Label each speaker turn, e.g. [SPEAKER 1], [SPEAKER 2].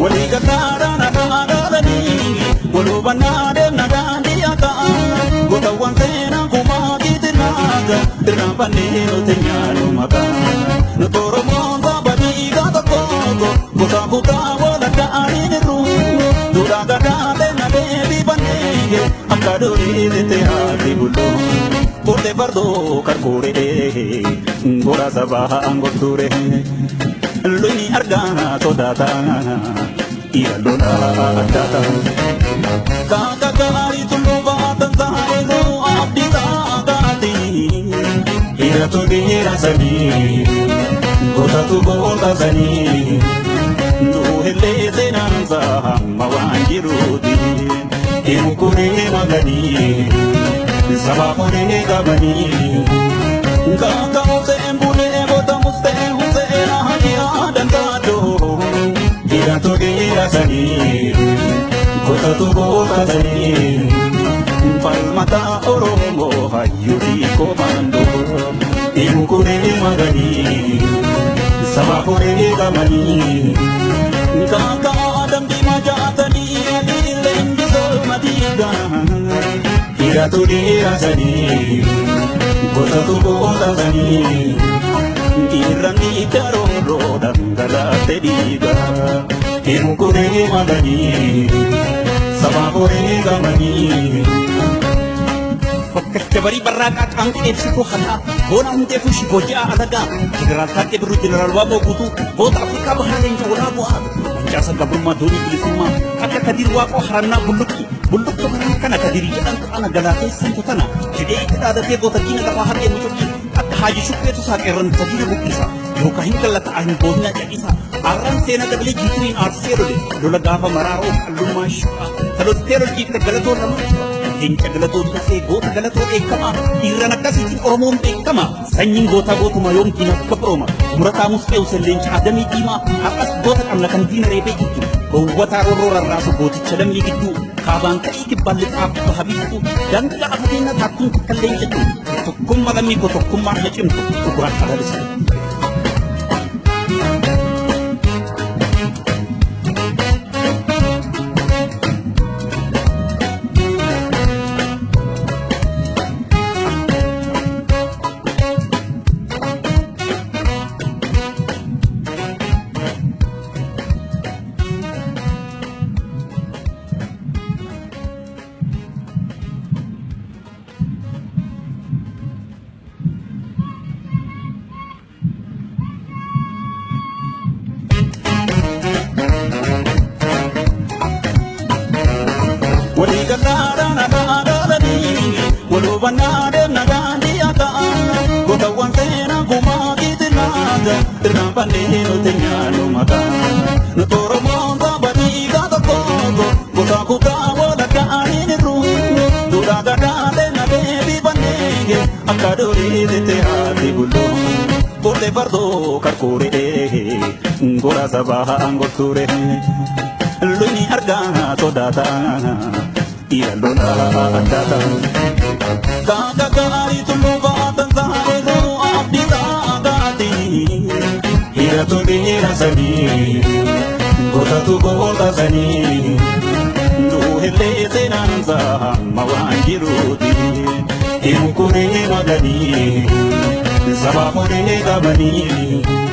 [SPEAKER 1] Walii gaddaadhaan adaalanii walhubannaa deemna daandii akka gootawwan seenaa kumaa kiitinaaga irraan fannee nuti nyaannu maqaa. Nuti Oromoon saba dhiigaa tokko gosa kutaa walakka aniin irru duudhaa gadaa deemna deebifannee akka duriitti haati bullu. Korte fardoo karkooree gora sabaa angoltuure lolli argaa sodaata dhiira lola addaata. Kaaka gaarii tulluu baatan saayiruu abdii saagaati. Dhiiratu dhiira sanii gootatu goota sanii duuhillee seenaansa hamma waan jiruuti. Himukuree maganii saba horee qabanii. Kaaka Hussein bulee goota Musteen Hussein Haji Adan Taatoo. Dhiiratu dhiira sanii gootatu goota sanii. Falmata Oromoo hayyuutii komandoo. Himukuree maganii saba horee qabanii. Kaaka Adam diimaa jaatanii adii leenjisoo madiigaa. Dhiiratu dhiira sanii gootatu goota sanii. Dhiirran dhiigarooroo dhangalaate dhiigaa. Himukuree maganii saba horee qabanii.
[SPEAKER 2] Bakka barii barraaqaa qaanqee ibsituu hataa boona hundeefu shiboo ji'a alagaa jeneraal Taaddee Birruu jeneraal Waaboo Guutuu goota Afrikaa bahaa leenca walaa bu'aa mancaasa gabrummaa doonii bilisummaa akka Kadiir Waaqoo harannaa bulluqi bulluqtu karaa kana Kadiir jedhamtu ana galaateessantu tana jedhee itti dhaadatee goota diina lafaa har'ee mucuqi akka Haaji Shukkeetu saaqeerran sadiina buqqisa yookaan hin gallataa hin boodina caqisa arraan seenaa dabalee jiitiriin aarsee lole lola gaafa maraaroo qallummaa shu'a taloltee lolchiifte galatoo lama leenca galatoo tuffee goota galatoo dheekkama dhiirran akkasiitiin Oromoon beekama sanyiin gootaa gootuma yoom diina akka birooma murataa Musxee Hussein leenca Adamii Diimaa har'as goota qabna kan diina reebee jiddu gowwataa roorroo rarraasu gooticha lammii gidduu kaabaan ka'ii kibbaan lixaaf baha biiftuu dangaa afateenya taakkuun takkallee hin jedhu tokkummaa lammii koo tokkummaan haa cimtu dhugaan alalisa.
[SPEAKER 1] Walii gaddaadhaan adaalanii walhubannaa deemna daandii akka gootawwan seenaa kumaa kiitinaaga irraan fannee nuti nyaannu maqaa. Nuti Oromoon saba dhiigaa tokko gosa kutaa walakka aniin irru duudhaa gadaa deemna deebifannee akka duriitti haati bullu. Korte fardoo karkooree gora sabaa angoltuure lolli argaa sodaata dhiira lola addaata. Kaaka gaarii tulluu baatan saayiruu abdii saagaati.
[SPEAKER 3] Dhiiratu dhiira sanii gootatu goota sanii.
[SPEAKER 1] Duuhillee seenaansa hamma waan jiruuti.
[SPEAKER 3] Himukuree maganii saba horee qabanii.